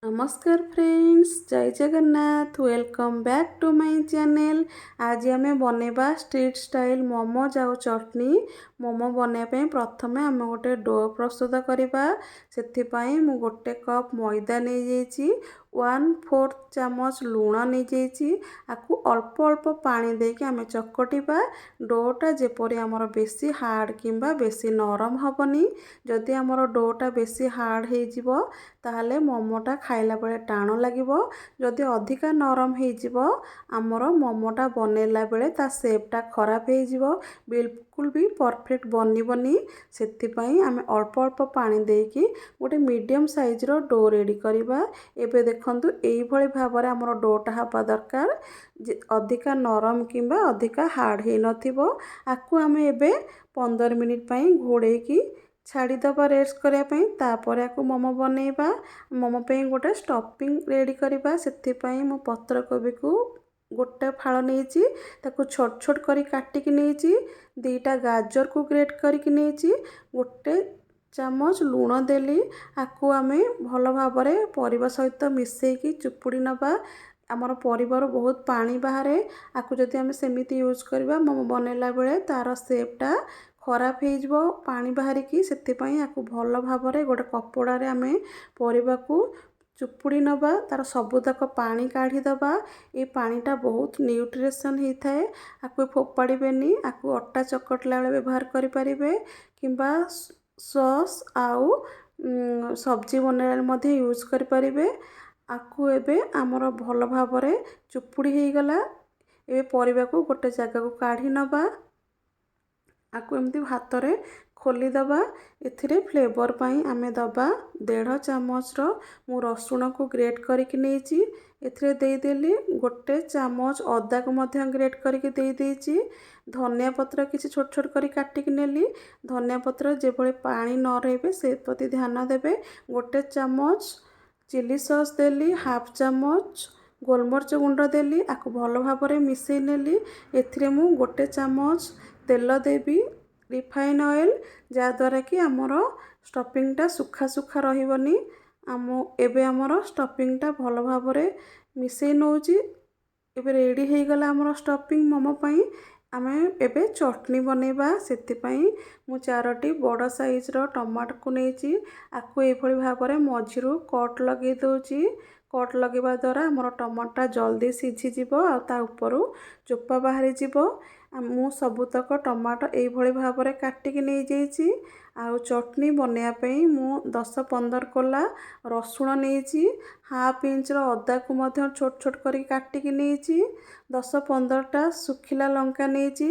ନମସ୍କାର ଫ୍ରେଣ୍ଡସ୍, ଜୟ Jagannath. Welcome back to my channel. ଆଜି ଆମେ ବନେଇବା ଷ୍ଟ୍ରିଟ୍ ଷ୍ଟାଇଲ୍ ମୋମୋଜ ଆଉ ଚଟନି। ମୋମୋ ବନେଇବା ପାଇଁ ପ୍ରଥମେ ଆମେ ଗୋଟେ do ପ୍ରସ୍ତୁତ କରିବା। ସେଥିପାଇଁ ମୁଁ 1 କପ୍ ମଇଦା ନେଇଯାଇଛି, 1/4 ଚାମଚ ଲୁଣ ନେଇଯାଇଛି। ଆକୁ ଅଳ୍ପ ଅଳ୍ପ ପାଣି ଦେଇକି ଆମେ ଚକଟିବା ଡୋଟା, ଯେପରି ଆମର ବେଶୀ ହାର୍ଡ଼ କିମ୍ବା ବେଶୀ ନରମ ହେବନି। ଯଦି ଆମର ଡୋଟା ବେଶୀ ହାର୍ଡ଼ ହେଇଯିବ, ତାହେଲେ ମୋମୋଟା ଖାଇଲା ବେଳେ ଟାଣ ଲାଗିବ। ଯଦି ଅଧିକା ନରମ ହେଇଯିବ, ଆମର ମୋମୋଟା ବନେଇଲା ବେଳେ ତା ସେପ୍ଟା ଖରାପ ହେଇଯିବ, ବିଲକୁଲ ବି ପରଫେକ୍ଟ ବନିବନି। ସେଥିପାଇଁ ଆମେ ଅଳ୍ପ ଅଳ୍ପ ପାଣି ଦେଇକି ଗୋଟେ ମିଡ଼ିୟମ୍ ସାଇଜ୍ର do ready କରିବା। ଏବେ ଦେଖନ୍ତୁ, ଏଇଭଳି ଭାବରେ ଆମର ଡୋଟା ହେବା ଦରକାର ଯେ ଅଧିକା ନରମ କିମ୍ବା ଅଧିକା ହାର୍ଡ଼ ହେଇନଥିବ। ଆକୁ ଆମେ ଏବେ 15 ମିନିଟ୍ ପାଇଁ ଘୋଡ଼େଇକି ଛାଡ଼ିଦେବା ରେଷ୍ଟ କରିବା ପାଇଁ। ତାପରେ ଆକୁ ମୋମୋ ବନେଇବା। ମୋମୋ ପାଇଁ ଗୋଟେ ଷ୍ଟଫିଂ ରେଡ଼ି କରିବା। ସେଥିପାଇଁ ମୁଁ ପତ୍ରକୋବିକୁ ଗୋଟେ ଫାଳ ନେଇଛି, ତାକୁ ଛୋଟ ଛୋଟ କରି କାଟିକି ନେଇଛି। 2ଟା ଗାଜରକୁ ଗ୍ରେଟ୍ କରିକି ନେଇଛି। 1 ଚାମଚ ଲୁଣ ଦେଲି। ଆକୁ ଆମେ ଭଲ ଭାବରେ ପରିବା ସହିତ ମିଶାଇକି ଚୁପୁଡ଼ି ନେବା। ଆମର ପରିବାରୁ ବହୁତ ପାଣି ବାହାରେ। ଆକୁ ଯଦି ଆମେ ସେମିତି ୟୁଜ୍ କରିବା, ମୋମୋ ବନେଇଲା ବେଳେ ତା'ର ସେପ୍ଟା ଖରାପ ହେଇଯିବ ପାଣି ବାହାରିକି। ସେଥିପାଇଁ ଆକୁ ଭଲ ଭାବରେ ଗୋଟେ କପଡ଼ାରେ ଆମେ ପରିବାକୁ ଚୁପୁଡ଼ି ନେବା, ତା'ର ସବୁତକ ପାଣି କାଢ଼ିଦେବା। ଏ ପାଣିଟା ବହୁତ ନ୍ୟୁଟ୍ରିସନ୍ ହେଇଥାଏ। ଆକୁ ଫୋପାଡ଼ିବେନି। ଆକୁ ଅଟା ଚକଟିଲା ବେଳେ ବ୍ୟବହାର କରିପାରିବେ କିମ୍ବା ସସ୍ ଆଉ ସବଜି ବନେଇଲା ବେଳେ ମଧ୍ୟ ୟୁଜ୍ କରିପାରିବେ। ଆକୁ ଏବେ ଆମର ଭଲ ଭାବରେ ଚୁପୁଡ଼ି ହେଇଗଲା। ଏବେ ପରିବାକୁ ଗୋଟେ ଜାଗାକୁ କାଢ଼ି ନେବା। ଆକୁ ଏମିତି ହାତରେ ଖୋଲିଦେବା। ଏଥିରେ ଫ୍ଲେଭର୍ ପାଇଁ ଆମେ ଦେବା 1.5 ଚାମଚର ମୁଁ ରସୁଣକୁ ଗ୍ରେଟ୍ କରିକି ନେଇଛି, ଏଥିରେ ଦେଇଦେଲି। 1 ଚାମଚ ଅଦାକୁ ମଧ୍ୟ ଗ୍ରେଟ୍ କରିକି ଦେଇଦେଇଛି। ଧନିଆ ପତ୍ର କିଛି ଛୋଟ ଛୋଟ କରି କାଟିକି ନେଲି। ଧନିଆ ପତ୍ର ଯେଭଳି ପାଣି ନ ରହିବେ, ସେ ପ୍ରତି ଧ୍ୟାନ ଦେବେ। 1 ଚାମଚ ଚିଲି ସସ୍ ଦେଲି, ହାଫ୍ ଚାମଚ ଗୋଲମରିଚ ଗୁଣ୍ଡ ଦେଲି। ଆକୁ ଭଲ ଭାବରେ ମିଶାଇ ନେଲି। ଏଥିରେ ମୁଁ 1 ଚାମଚ ତେଲ ଦେବି, ରିଫାଇନ୍ ଅଏଲ୍, ଯାହାଦ୍ୱାରା କି ଆମର ଷ୍ଟଫିଂଟା ଶୁଖା ଶୁଖା ରହିବନି। ଏବେ ଆମର ଷ୍ଟଫିଂଟା ଭଲ ଭାବରେ ମିଶାଇ ନେଉଛି। ଏବେ ରେଡ଼ି ହେଇଗଲା ଆମର ଷ୍ଟଫିଂ ମୋମୋ ପାଇଁ। ଆମେ ଏବେ ଚଟଣି ବନେଇବା। ସେଥିପାଇଁ ମୁଁ ଚାରୋଟି ବଡ଼ ସାଇଜ୍ର ଟମାଟୋକୁ ନେଇଛି। ଆକୁ ଏଇଭଳି ଭାବରେ ମଝିରୁ କଟ୍ ଲଗାଇ ଦେଉଛି। କଟ୍ ଲଗାଇବା ଦ୍ୱାରା ଆମର ଟମାଟୋଟା ଜଲ୍ଦି ସିଝିଯିବ ଆଉ ତା ଉପରୁ ଚୋପା ବାହାରିଯିବ। ମୁଁ ସବୁତକ ଟମାଟୋ ଏଇଭଳି ଭାବରେ କାଟିକି ନେଇଯାଇଛି। ଆଉ ଚଟଣି ବନେଇବା ପାଇଁ ମୁଁ 10-15 କୋଲା ରସୁଣ ନେଇଛି। ହାଫ୍ ଇଞ୍ଚର ଅଦାକୁ ମଧ୍ୟ ଛୋଟ ଛୋଟ କରିକି କାଟିକି ନେଇଛି। 10-15ଟା ଶୁଖିଲା ଲଙ୍କା ନେଇଛି।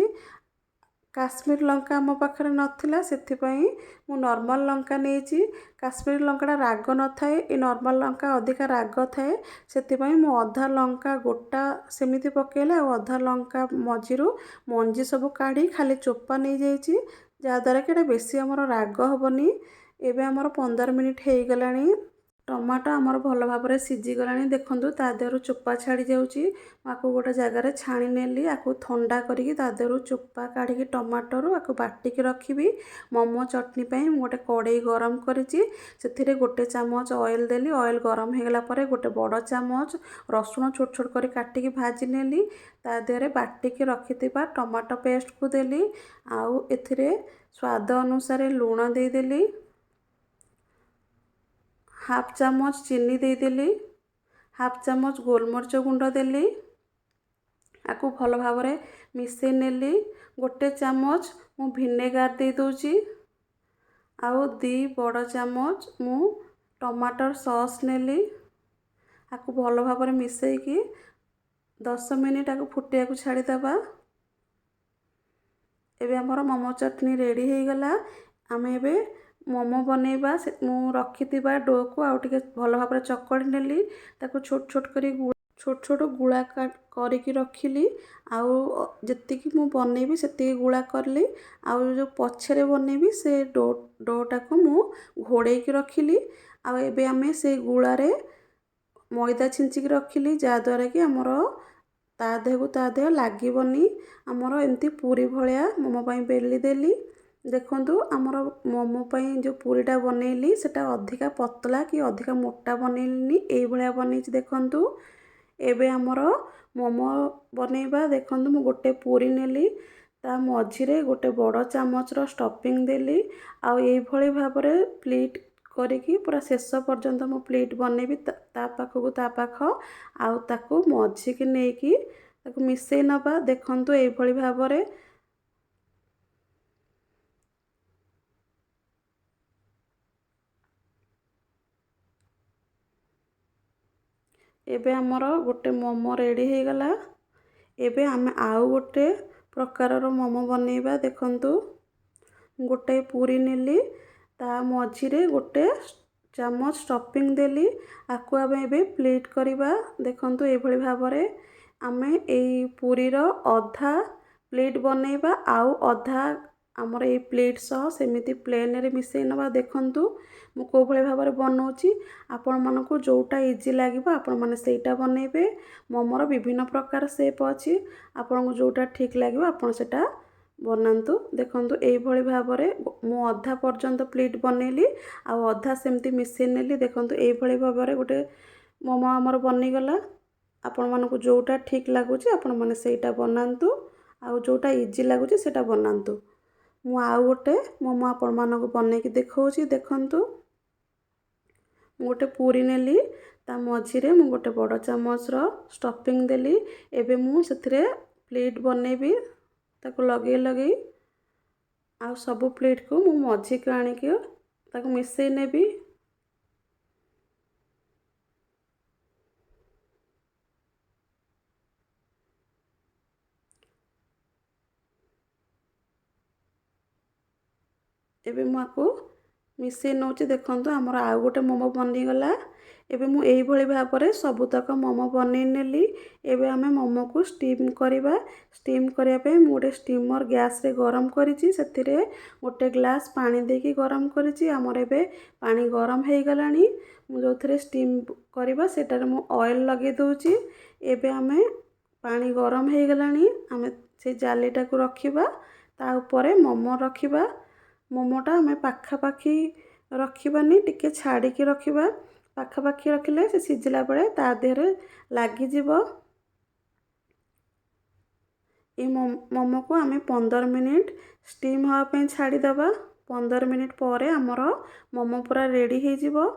କାଶ୍ମୀର ଲଙ୍କା ଆମ ପାଖରେ ନଥିଲା, ସେଥିପାଇଁ ମୁଁ ନର୍ମାଲ୍ ଲଙ୍କା ନେଇଛି। କାଶ୍ମୀର ଲଙ୍କାଟା ରାଗ ନଥାଏ, ଏ ନର୍ମାଲ୍ ଲଙ୍କା ଅଧିକା ରାଗ ଥାଏ। ସେଥିପାଇଁ ମୁଁ ଅଧା ଲଙ୍କା ଗୋଟା ସେମିତି ପକାଇଲି ଆଉ ଅଧା ଲଙ୍କା ମଝିରୁ ମଞ୍ଜି ସବୁ କାଢ଼ି ଖାଲି ଚୋପା ନେଇଯାଇଛି, ଯାହାଦ୍ୱାରା କି ଏଇଟା ବେଶୀ ଆମର ରାଗ ହେବନି। ଏବେ ଆମର 15 ମିନିଟ୍ ହେଇଗଲାଣି। ଟମାଟୋ ଆମର ଭଲ ଭାବରେ ସିଝିଗଲାଣି। ଦେଖନ୍ତୁ, ତା ଦେହରୁ ଚୋପା ଛାଡ଼ି ଯାଉଛି। ମୁଁ ଆକୁ ଗୋଟେ ଜାଗାରେ ଛାଣି ନେଲି। ଆକୁ ଥଣ୍ଡା କରିକି ତା ଦେହରୁ ଚୋପା କାଢ଼ିକି ଟମାଟୋରୁ ଆକୁ ବାଟିକି ରଖିବି। ମୋମୋ ଚଟଣି ପାଇଁ ମୁଁ ଗୋଟେ କଡ଼େଇ ଗରମ କରିଛି। ସେଥିରେ 1 ଚାମଚ ଅଏଲ୍ ଦେଲି। ଅଏଲ୍ ଗରମ ହେଇଗଲା ପରେ ଗୋଟେ ବଡ଼ ଚାମଚ ରସୁଣ ଛୋଟ ଛୋଟ କରି କାଟିକି ଭାଜି ନେଲି। ତା ଦେହରେ ବାଟିକି ରଖିଥିବା ଟମାଟୋ ପେଷ୍ଟକୁ ଦେଲି ଆଉ ଏଥିରେ ସ୍ୱାଦ ଅନୁସାରେ ଲୁଣ ଦେଇଦେଲି, ହାଫ୍ ଚାମଚ ଚିନି ଦେଇଦେଲି, ହାଫ୍ ଚାମଚ ଗୋଲମରିଚ ଗୁଣ୍ଡ ଦେଲି। ଆକୁ ଭଲ ଭାବରେ ମିଶାଇ ନେଲି। 1 ଚାମଚ ମୁଁ ଭିନେଗାର ଦେଇଦେଉଛି ଆଉ 2 ବଡ଼ ଚାମଚ ମୁଁ ଟମାଟର ସସ୍ ନେଲି। ଆକୁ ଭଲ ଭାବରେ ମିଶାଇକି 10 ମିନିଟ୍ ଆକୁ ଫୁଟିବାକୁ ଛାଡ଼ିଦେବା। ଏବେ ଆମର ମୋମୋ ଚଟଣି ରେଡ଼ି ହେଇଗଲା। ଆମେ ଏବେ ମୋମୋ ବନେଇବା। ସେ ମୁଁ ରଖିଥିବା ଡୋକୁ ଆଉ ଟିକେ ଭଲ ଭାବରେ ଚକଡ଼ି ନେଲି। ତାକୁ ଛୋଟ ଛୋଟ କରି, ଛୋଟ ଛୋଟ ଗୁଳା କରିକି ରଖିଲି। ଆଉ ଯେତିକି ମୁଁ ବନେଇବି, ସେତିକି ଗୁଳା କଲି। ଆଉ ଯେଉଁ ପଛରେ ବନେଇବି, ସେ ଡୋଟାକୁ ମୁଁ ଘୋଡ଼େଇକି ରଖିଲି। ଆଉ ଏବେ ଆମେ ସେଇ ଗୁଳାରେ ମଇଦା ଛିଞ୍ଚିକି ରଖିଲି, ଯାହାଦ୍ୱାରା କି ଆମର ତା ଦେହକୁ ତା ଦେହ ଲାଗିବନି। ଆମର ଏମିତି ପୁରୀ ଭଳିଆ ମୋମୋ ପାଇଁ ବେଲି ଦେଲି। ଦେଖନ୍ତୁ, ଆମର ମୋମୋ ପାଇଁ ଯେଉଁ ପୁରୀଟା ବନେଇଲି ସେଟା ଅଧିକା ପତଳା କି ଅଧିକା ମୋଟା ବନେଇଲିନି, ଏଇଭଳିଆ ବନେଇଛି ଦେଖନ୍ତୁ। ଏବେ ଆମର ମୋମୋ ବନେଇବା। ଦେଖନ୍ତୁ, ମୁଁ ଗୋଟେ ପୁରୀ ନେଲି, ତା ମଝିରେ ଗୋଟେ ବଡ଼ ଚାମଚର ଷ୍ଟଫିଂ ଦେଲି ଆଉ ଏଇଭଳି ଭାବରେ ପ୍ଲିଟ୍ କରିକି ପୁରା ଶେଷ ପର୍ଯ୍ୟନ୍ତ ମୁଁ ପ୍ଲିଟ୍ ବନେଇବି, ତା ପାଖକୁ ତା ପାଖ, ଆଉ ତାକୁ ମଝିକି ନେଇକି ତାକୁ ମିଶାଇ ନେବା। ଦେଖନ୍ତୁ, ଏଇଭଳି ଭାବରେ। ଏବେ ଆମର ଗୋଟେ ମୋମୋ ରେଡ଼ି ହେଇଗଲା। ଏବେ ଆମେ ଆଉ ଗୋଟେ ପ୍ରକାରର ମୋମୋ ବନେଇବା। ଦେଖନ୍ତୁ, ଗୋଟେ ପୁରୀ ନେଲି, ତା ମଝିରେ ଗୋଟେ ଚାମଚ ଷ୍ଟଫିଂ ଦେଲି। ଆକୁ ଆମେ ଏବେ ପ୍ଲେଟ୍ କରିବା। ଦେଖନ୍ତୁ, ଏଇଭଳି ଭାବରେ ଆମେ ଏଇ ପୁରୀର ଅଧା ପ୍ଲେଟ୍ ବନେଇବା ଆଉ ଅଧା ଆମର ଏଇ ପ୍ଲେଟ୍ ସହ ସେମିତି ପ୍ଲେନ୍ରେ ମିଶାଇ ନେବା। ଦେଖନ୍ତୁ, ମୁଁ କେଉଁ ଭଳି ଭାବରେ ବନାଉଛି। ଆପଣମାନଙ୍କୁ ଯେଉଁଟା ଇଜି ଲାଗିବ ଆପଣମାନେ ସେଇଟା ବନେଇବେ। ମୋମୋର ବିଭିନ୍ନ ପ୍ରକାର ସେପ୍ ଅଛି, ଆପଣଙ୍କୁ ଯେଉଁଟା ଠିକ୍ ଲାଗିବ ଆପଣ ସେଇଟା ବନାନ୍ତୁ। ଦେଖନ୍ତୁ, ଏଇଭଳି ଭାବରେ ମୁଁ ଅଧା ପର୍ଯ୍ୟନ୍ତ ପ୍ଲେଟ୍ ବନେଇଲି ଆଉ ଅଧା ସେମିତି ମିଶାଇ ନେଲି। ଦେଖନ୍ତୁ, ଏଇଭଳି ଭାବରେ ଗୋଟେ ମୋମୋ ଆମର ବନିଗଲା। ଆପଣମାନଙ୍କୁ ଯେଉଁଟା ଠିକ୍ ଲାଗୁଛି ଆପଣମାନେ ସେଇଟା ବନାନ୍ତୁ, ଆଉ ଯେଉଁଟା ଇଜି ଲାଗୁଛି ସେଇଟା ବନାନ୍ତୁ। ମୁଁ ଆଉ ଗୋଟେ ମୋମୋ ଆପଣମାନଙ୍କୁ ବନେଇକି ଦେଖାଉଛି। ଦେଖନ୍ତୁ, ମୁଁ ଗୋଟେ ପୁରୀ ନେଲି, ତା ମଝିରେ ମୁଁ ଗୋଟେ ବଡ଼ ଚାମଚର ଷ୍ଟଫିଂ ଦେଲି। ଏବେ ମୁଁ ସେଥିରେ ପ୍ଲେଟ୍ ବନେଇବି ତାକୁ ଲଗେଇ ଲଗେଇ, ଆଉ ସବୁ ପ୍ଲେଟ୍କୁ ମୁଁ ମଝିକୁ ଆଣିକି ତାକୁ ମିଶାଇ ନେବି। ଏବେ ମୁଁ ଆକୁ ମିଶାଇ ନେଉଛି। ଦେଖନ୍ତୁ, ଆମର ଆଉ ଗୋଟେ ମୋମୋ ବନିଗଲା। ଏବେ ମୁଁ ଏଇଭଳି ଭାବରେ ସବୁତକ ମୋମୋ ବନେଇ ନେଲି। ଏବେ ଆମେ ମୋମୋକୁ ଷ୍ଟିମ୍ କରିବା। ଷ୍ଟିମ୍ କରିବା ପାଇଁ ମୁଁ ଗୋଟେ ଷ୍ଟିମର୍ ଗ୍ୟାସ୍ରେ ଗରମ କରିଛି, ସେଥିରେ ଗୋଟେ ଗ୍ଲାସ୍ ପାଣି ଦେଇକି ଗରମ କରିଛି। ଆମର ଏବେ ପାଣି ଗରମ ହେଇଗଲାଣି। ମୁଁ ଯେଉଁଥିରେ ଷ୍ଟିମ୍ କରିବା ସେଟାରେ ମୁଁ ଅଏଲ୍ ଲଗାଇ ଦେଉଛି। ଏବେ ଆମେ ପାଣି ଗରମ ହେଇଗଲାଣି, ଆମେ ସେ ଜାଲିଟାକୁ ରଖିବା, ତା ଉପରେ ମୋମୋ ରଖିବା। ମୋମୋଟା ଆମେ ପାଖାପାଖି ରଖିବାନି, ଟିକେ ଛାଡ଼ିକି ରଖିବା। ପାଖାପାଖି ରଖିଲେ ସେ ସିଝିଲା ବେଳେ ତା ଦେହରେ ଲାଗିଯିବ। ଏଇ ମୋମୋକୁ ଆମେ 15 ମିନିଟ୍ ଷ୍ଟିମ୍ ହେବା ପାଇଁ ଛାଡ଼ିଦେବା। 15 ମିନିଟ୍ ପରେ ଆମର ମୋମୋ ପୁରା ରେଡ଼ି ହେଇଯିବ।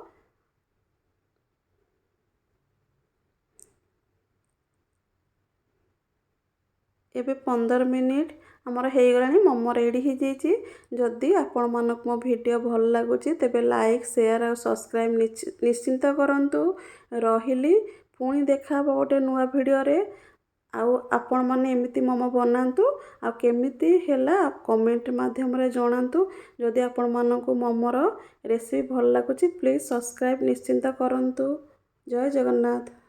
ଏବେ 15 ମିନିଟ୍ ଆମର ହେଇଗଲାଣି, ମୋମୋ ରେଡ଼ି ହେଇଯାଇଛି। ଯଦି ଆପଣମାନଙ୍କୁ ମୋ ଭିଡ଼ିଓ ଭଲ ଲାଗୁଛି ତେବେ ଲାଇକ୍, ସେୟାର ଆଉ ସବସ୍କ୍ରାଇବ୍ ନିଶ୍ଚିନ୍ତ କରନ୍ତୁ। ରହିଲି, ପୁଣି ଦେଖା ହେବ ଗୋଟେ ନୂଆ ଭିଡ଼ିଓରେ। ଆଉ ଆପଣମାନେ ଏମିତି ମୋମୋ ବନାନ୍ତୁ ଆଉ କେମିତି ହେଲା କମେଣ୍ଟ ମାଧ୍ୟମରେ ଜଣାନ୍ତୁ। ଯଦି ଆପଣମାନଙ୍କୁ ମୋମୋର ରେସିପି ଭଲ ଲାଗୁଛି ପ୍ଲିଜ୍ ସବସ୍କ୍ରାଇବ୍ ନିଶ୍ଚିନ୍ତ କରନ୍ତୁ। ଜୟ ଜଗନ୍ନାଥ।